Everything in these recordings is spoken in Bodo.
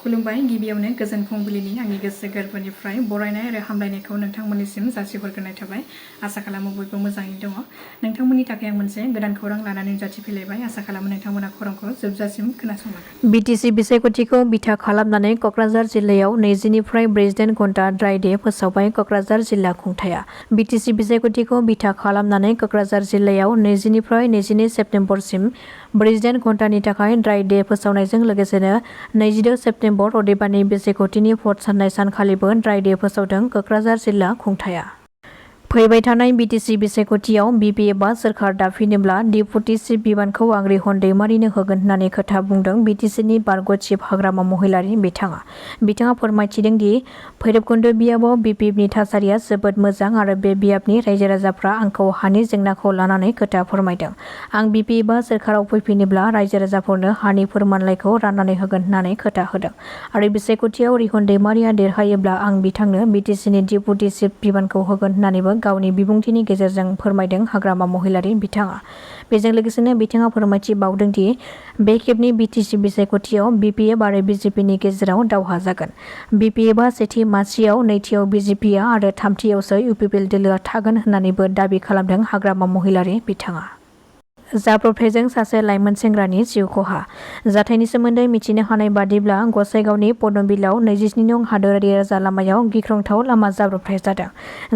खुलुमबाय गिबियावनो गोजोन फुंबिलिनि आंनि गोसो गोरबोनिफ्राय बरायनाय आरो हामलायनायखौ नोंथांमोननिसिम जासिहरग्रोनाय थाबाय। आसा खालामो बयबो मोजाङै दङ। नोंथांमोननि थाखाय आं मोनसे गोदान खौरां लानानै नुजाथिफैलायबाय। आसा खालामो नोंथांमोना खौरांखौ जोबजासिम खोनासंगोन। BTC बिसायख'थिखौ बिथा खालामनानै क'क्राझार जिल्लायाव 20 निफ्राय 48 घन्टा ड्राइ डे फोसावबाय क'क्राझार जिल्ला खुंथाया। BTC बिसायख'थिखौ बिथा खालामनानै क'क्राझार जिल्लायाव 20 निफ्राय 22 सेप्तेम्बरसिम 48 घन्टानि थाखाय ड्राइ डे फोसावनायजों लोगोसेनो 22 सेप्तेम्बर अदेबानि बिसायख'थिनि भट साननाय सानखालिबो ड्राइ डे फोसावदों क'क्राझार जिल्ला खुंथाया। फैबाय थानाय BTC बिसायख'थियाव BP एबा सोरखार दाफिनोब्ला डिपुटि चिफ बिबानखौ आं रिहन दैमारिनो होगोन होननानै खोथा बुंदों BTCनि बारग' चिफ हाग्रामा महिलारि बिथाङा फोरमायथिदों दि भैरबकुन्द बियाबाव BPFनि थासारिया जोबोद मोजां आरो बे बियाबनि रायजो राजाफ्रा आंखौ हानि जेंनाखौ लानानै खोथा फोरमायदों। आं BP एबा सोरखाराव फैफिनोब्ला रायजो राजाफोरनो हानि फोरमानलाइखौ राननानै होगोन होननानै खोथा होदों आरो बिसायख'थियाव रिहन दैमारिया देरहायोब्ला आं बिथांनो BTCनि डिपुटि चिफ बिबानखौ होगोन होननानैबो गावनि बिबुंथिनि गेजेरजों फोरमायदों हाग्रामा महिलारि बिथाङा। बेजों लोगोसेनो बिथाङा फोरमायथिबावदों दि बे खेबनि BTC बिसायख'थियाव BPF आरो BJPनि गेजेराव दावहा जागोन। BPFआ सेथि मासियाव, नैथियाव BJPआ आरो थामथियावसो UPPL दोलोआ थागोन होननानैबो दाबि खालामदों हाग्रामा महिलारि बिथाङा। जाब्रबथायजों सासे लाइमोन सेंग्रानि जिउ खहा। जाथायनि सोमोन्दै मिथिनो हानाय बादिब्ला गसाइगावनि पदमबिलाव 27 नं हादोरारि राजा लामायाव गिख्रंथाव लामा जाब्रबथाय जादों,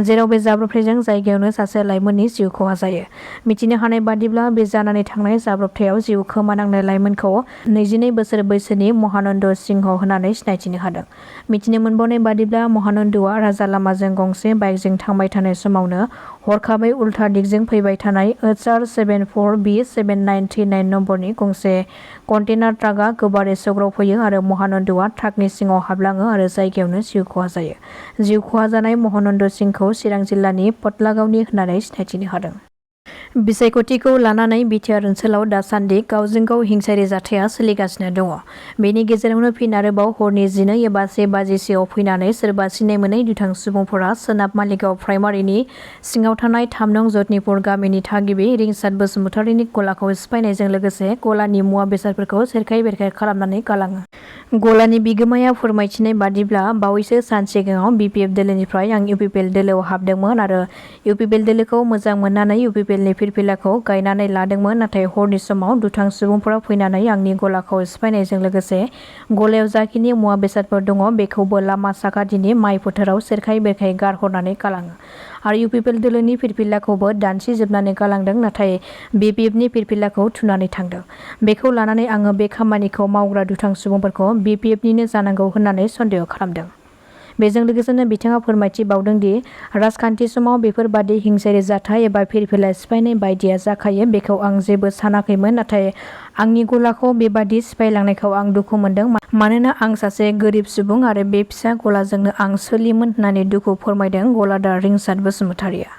जेराव बे जाब्रबथायजों जायगायावनो सासे लाइमोननि जिउ खहा जायो। मिथिनो हानाय बादिब्ला बे जानानै थांनाय जाब्रबथायाव जिउ खोमानांनाय लाइमोनखौ 22 बोसोर बैसोनि महानन्द सिंह होननानै सिनायथिनो हादों। मिथिनो मोनबावनाय बादिब्ला महानन्दआ राजा लामाजों गंसे बाइकजों थांबाय थानाय समावनो हरखाबै उल्था दिगजों फैबाय थानाय HR74B7939 नम्बरनि गंसे कन्टेनार ट्राकआ गोबारै सौग्रावफैयो आरो महानन्दआ ट्राकनि सिङाव हाबलाङो आरो जायगायावनो जिउ खहा जायो। जिउ खहा जानाय महानन्द सिंहखौ चिरां जिल्लानि पटलागावनि होननानै सिनायथिनो हादों। बिसायख'थिखौ लानानै बिटिआर ओनसोलाव दासान्दि गावजों गाव हिंसायारि जाथाया सोलिगासिनो दङ। बेनि गेजेरावनो फिन आरोबाव हरनि 12 एबा 1 बाजिसोआव फैनानै सोरबा सिनाय मोनै दुथां सुबुंफोरा सोनाब मालिगाव प्राइमारिनि सिङाव थानाय 3 नं जतनिपुर गामिनि थागिबि रिंसाद बसुमतारिनि गलाखौ सिफायनायजों लोगोसे गलानि मुवा बेसादफोरखौ सेरखाय बेरखाय खालामनानै गालाङो। गलानि बिगोमाया फोरमायथिनाय बादिब्ला बावैसो सान सिगाङाव BPF दोलोनिफ्राय आं UPPL दोलोआव हाबदोंमोन आरो UPPL दोलोखौ मोजां मोननानै UPPLनि फिरफिलाखौ गायनानै लादोंमोन, नाथाय हरनि समाव दुथां सुबुंफोरा फैनानै आंनि गलाखौ सिफायनायजों लोगोसे गलायाव जाखिनि मुवा बेसादफोर दङ बेखौबो लामा साखाथिनि माइ फोथाराव सेरखाय बेरखाय गारहरनानै गालाङो आरो UPPL दोलोनि फिरफिलाखौबो दानसिजोबनानै गालांदों, नाथाय BPFनि फिरफिलाखौ थुनानै थांदों। बेखौ लानानै आङो बे खामानिखौ मावग्रा दुथां सुबुंफोरखौ BPFनिनो जानांगौ होननानै सन्देह खालामदों। बेजों लोगोसेनो बिथाङा फोरमायथिबावदों दि राजखान्थि समाव बेफोरबादि हिंसायारि जाथाय एबा फिरफिला सिफायनाय बायदिया जाखायो बेखौ आं जेबो सानाखैमोन, नाथाय आंनि गलाखौ बेबादि सिफायलांनायखौ आं दुखु मोनदों मानोना आं सासे गोरिब सुबुं आरो बे फिसा गलाजोंनो आं सोलियोमोन होननानै दुखु फोरमायदों गलादार रिंसाद बसुमतारिया।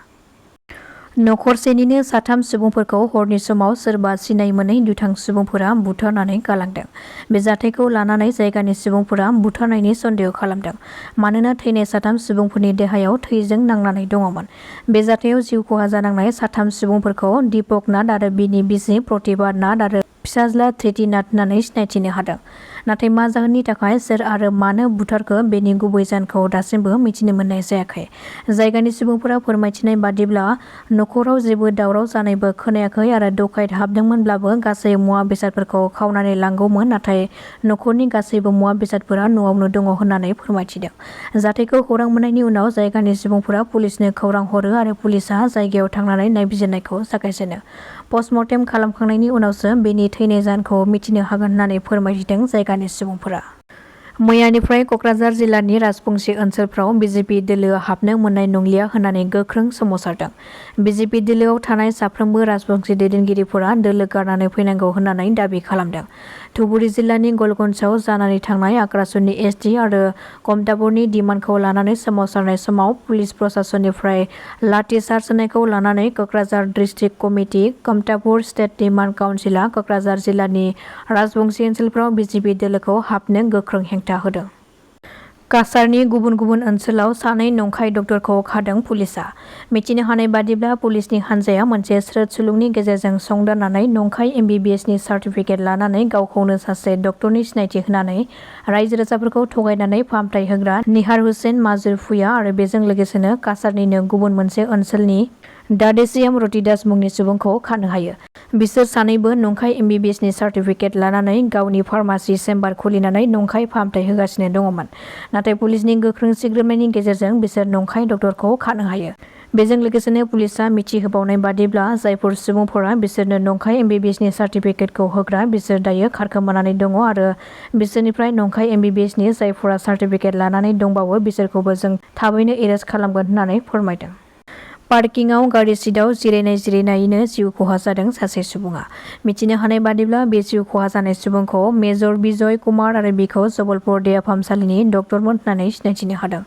नखरसेनिनो 3 सुबुंफोरखौ हरनि समाव सोरबा सिनाय मोनै दुथां सुबुंफोरा बुथारनानै गालांदों। बे जाथायखौ लानानै जायगानि सुबुंफोरा बुथारनायनि सन्देह खालामदों मानोना थैनाय 3 सुबुंफोरनि देहायाव थैजों नांनानै दङमोन। बे जाथायाव जिउ खहा जानांनाय 3 सुबुंफोरखौ दीपक नाथ आरो बिनि बिसि प्रतिभा नाथ आरो फिसाज्ला धृति नाथ होननानै सिनायथिनो हादों। नाथाय मा जाहोननि थाखाय सोर आरो मानो बुथारखो बेनि गुबै जाहोनखौ दासिमबो मिथिनो मोननाय जायाखै। जायगानि सुबुंफोरा फोरमायथिनाय बादिब्ला नखराव जेबो दावराव जानायबो खोनायाखै आरो डकाइत हाबदोंमोनब्लाबो गासै मुवा बेसादफोरखौ खावनानै लांगौमोन, नाथाय नखरनि गासैबो मुवा बेसादफोरा न'आवनो दङ होननानै फोरमायथिदों। जाथायखौ खौरां मोननायनि उनाव जायगानि सुबुंफोरा पुलिसनो खौरां हरो आरो पुलिसआ जायगायाव थांनानै नायबिजिरनायखौ जागायजेनो। पस्टमर्टेम खालामखांनायनि उनावसो बेनि थैनाय जाहोनखौ मिथिनो हागोन होननानै फोरमायथिदों जायगानि सुबुंफोरा। मैयानिफ्राय क'क्राझार जिल्लानि राजबंसि ओनसोलफ्राव BJP दोलोआ हाबनो मोननाय नंलिया होननानै गोख्रों सोमावसारदों। BJP दोलोआव थानाय साफ्रोमबो राजबंसि दैदेनगिरिफोरा दोलो गारनानै फैनांगौ होननानै दाबि खालामदों। धुबुरी जिल्लानि गलगन्जआव जानानै थांनाय आक्रासननि SD आरो कमतापुरनि डिमान्डखौ लानानै सोमावसारनाय समाव पुलिस प्रशासननिफ्राय लाठि चार्ज होनायखौ लानानै Kokrajhar district committee, Kamatapur state demand काउन्सिलआ क'क्राझार जिल्लानि राजबंसि ओनसोलफ्राव BJP दोलोखौ हाबनो गोख्रों हेंथा होदों। काछारनि गुबुन गुबुन ओनसोलाव सानै नंखाय डक्टरखौ खादों पुलिसा। मिथिनो हानाय बादिब्ला पुलिसनि हान्जाया मोनसे स्रोद सुलुंनि गेजेरजों संदाननानै नंखाय MBBSनि सार्टिफिकेट लानानै गावखौनो सासे डक्टरनि सिनायथि होनानै रायजो राजाफोरखौ थगायनानै फाहामथाय होग्रा निहार हुसेन माजुरफुया आरो बेजों लोगोसेनो काछारनिनो गुबुन मोनसे ओनसोलनि दादेसियाम रतिदास मुंनि सुबुंखौ खानो हायो। बिसोर सानैबो नंखाय MBBSनि सार्टिफिकेट लानानै गावनि फार्मासि चेम्बार खुलिनानै नंखाय फाहामथाय होगासिनो दङमोन। नाथाय पुलिसनि गोख्रों सिग्रोमनायनि गेजेरजों बिसोर नंखाय डक्टरखौ खानो हायो। बेजों लोगोसेनो पुलिसा मिथिहोबावनाय बादिब्ला जायफोर सुबुंफोरा बिसोरनो नंखाय MBBSनि सार्टिफिकेटखौ होग्रा बिसोर दायो खारखोमानानै दङ आरो बिसोरनिफ्राय नंखाय MBBSनि जायफोरा सार्टिफिकेट लानानै दंबावो बिसोरखौबो जों थाबैनो एरेस्ट खालामगोन होननानै फोरमायदों। पार्किंआव गारि सिटआव जिरायनायैनो जिउ खहा जादों सासे सुबुङा। मिथिनो हानाय बादिब्ला बे जिउ खहा जानाय सुबुंखौ मेजर बिजय कुमार आरो बिखौ जबलपुर देहा फाहामसालिनि डक्टरमोन होननानै सिनायथिनो हादों।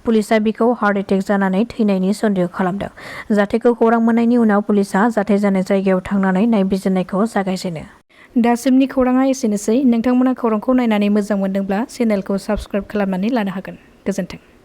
पुलिसा बिखौ हार्ट एटेक जानानै थैनायनि सन्देह खालामदों। जाथायखौ खौरां मोननायनि उनाव पुलिसा जाथाय जानाय जायगायाव थांनानै नायबिजिरनायखौ जागायजेनो। दासिमनि खौराङा एसेनोसै। नोंथांमोना खौरांखौ नायनानै मोजां मोनदोंब्ला चेनेलखौ साबस्क्राइब खालामनानै लानो हागोन। गोजोन्थों।